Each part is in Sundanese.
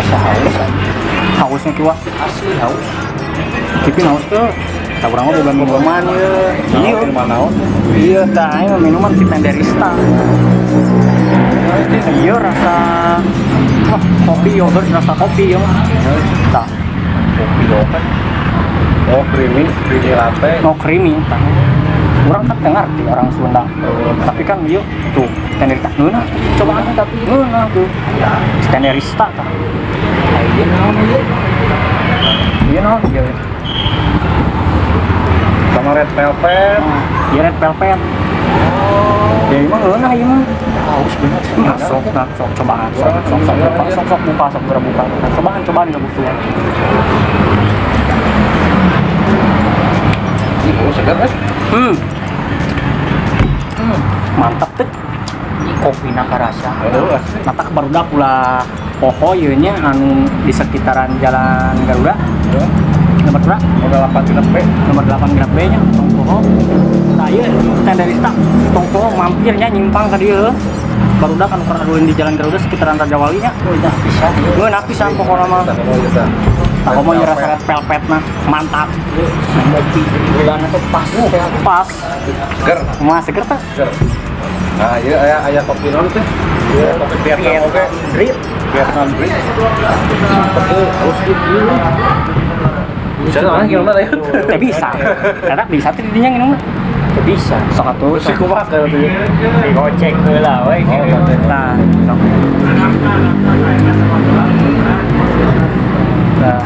Asa haus. Hausnya kiwa. Asli haus. Tapi haus tuh. Tak urang mah boga minuman ye. Iya. Minuman naon? Iya, tah aing mah minuman si Tenderista. Iya rasa wah, kopi yogurt rasa kopi ya. Tah, Kopi yogurt. Oh, creamy, creamy latte. No creamy tah. Urang kan teu ngarti orang Sunda. Tapi kan ieu tuh Tenderista ngeunah. Cobaan tapi ngeunah tuh. Tenderista tah. Ieu naon ieu? Ieu naon ieu? Sama red velvet. Iya red velvet. Oh. Ya emang ngeunah ieu mah. Haus bener. Nah, sok, nah, sok, cobaan, sok, sok, sok, buka, sok, sok, buka, sok, buka, cobaan, cobaan, nggak butuh. Ih, bau segar, eh. Mantap tuh. Ini kopi nakarasa. Aduh, asli. Mata barudak ulah poho ieu nya anu di sekitaran Jalan Garuda. Ya. Nomor berapa? Nomor 8 genep B. Nomor 8 genep B nya, tong poho. Nah, ieu Tenderista tong poho mampirnya nyimpang ka dieu. Barudak anu keur aduin di Jalan Garuda sekitaran Rajawali nya. Udah bisa. Ngeunah pisan pokona mah. Tak komo ieu rasa red velvet mah mantap. Kopi gulana teh pas. Pas. Seger. Kumaha seger teh? Seger. Nah, ieu aya kopi naon teh? Ieu kopi Vietnam oge. Drip. Vietnam drip. Betul, harus gitu. Bisa lah gimana ya? Teh bisa. Karena bisa teh didinya nginum. Teu bisa. Sok atuh. Si kumaha kayak gitu. Digocek heula we. Oh, gocek. Nah, sok. Nah.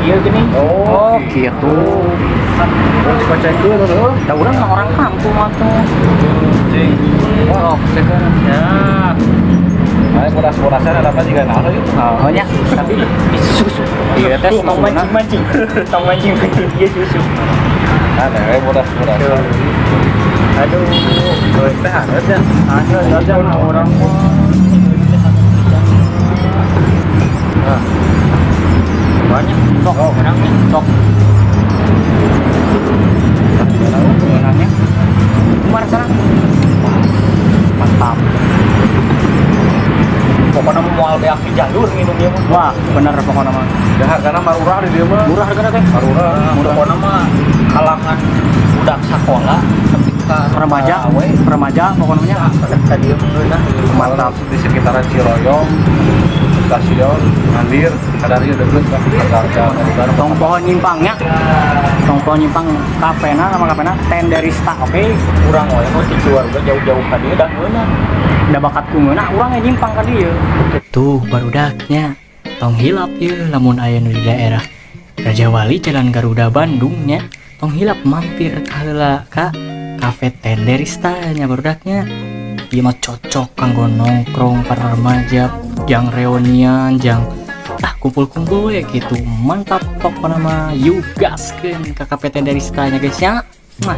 Ieu geuning. Oh, gitu. Oh, dikocekeun heuh. Da urang mah orang kampung atuh. Cing. Oh, kocekeun. Ya. Nah, bodas-bodasan ada apa juga naon ieu? Oh, nya, tapi Susu. Iya teh Tong mancing-mancing. Tong mancing-mancing ieu susu. Nah, teh bodas-bodasan. Aduh, Teh hangat ya. Ada orang mah. Nah, banyak. Sok, Oh. menang nih, sok. Menangnya. Kemana sana? Mantap. Pokoknya mau moal beak di jalur minum ieu mah. Wah, bener pokoknya mah. Ya hargana marurah di dieu mah. Murah hargana teh. Marurah. Pokoknya mah kalangan budak sekolah ketika Remaja, we remaja pokoknya. tadi ngeunah. Mantap di sekitaran Ciroyom, stasiun, Andir, Kadari deket lah. Harga Tong pohon nyimpangnya. Tong pohon nyimpang kafena nama kafena Tenderista, oke? Urang we mah ti keluarga jauh-jauh ka dieu da ngeunah. Da bakat ku ngeunah urang ge nyimpang ka dieu. Tuh barudaknya tong hilap ieu lamun aya nu di daerah Rajawali Jalan Garuda Bandung nya, tong hilap mampir ka heula ka Cafe Tenderista nya barudaknya. Ieu mah cocok kanggo nongkrong para remaja jang reunian jang kumpul-kumpul we gitu. Mantap pokona mah, yuk gaskeun ka Cafe Tenderista nya guys nya. Mwah.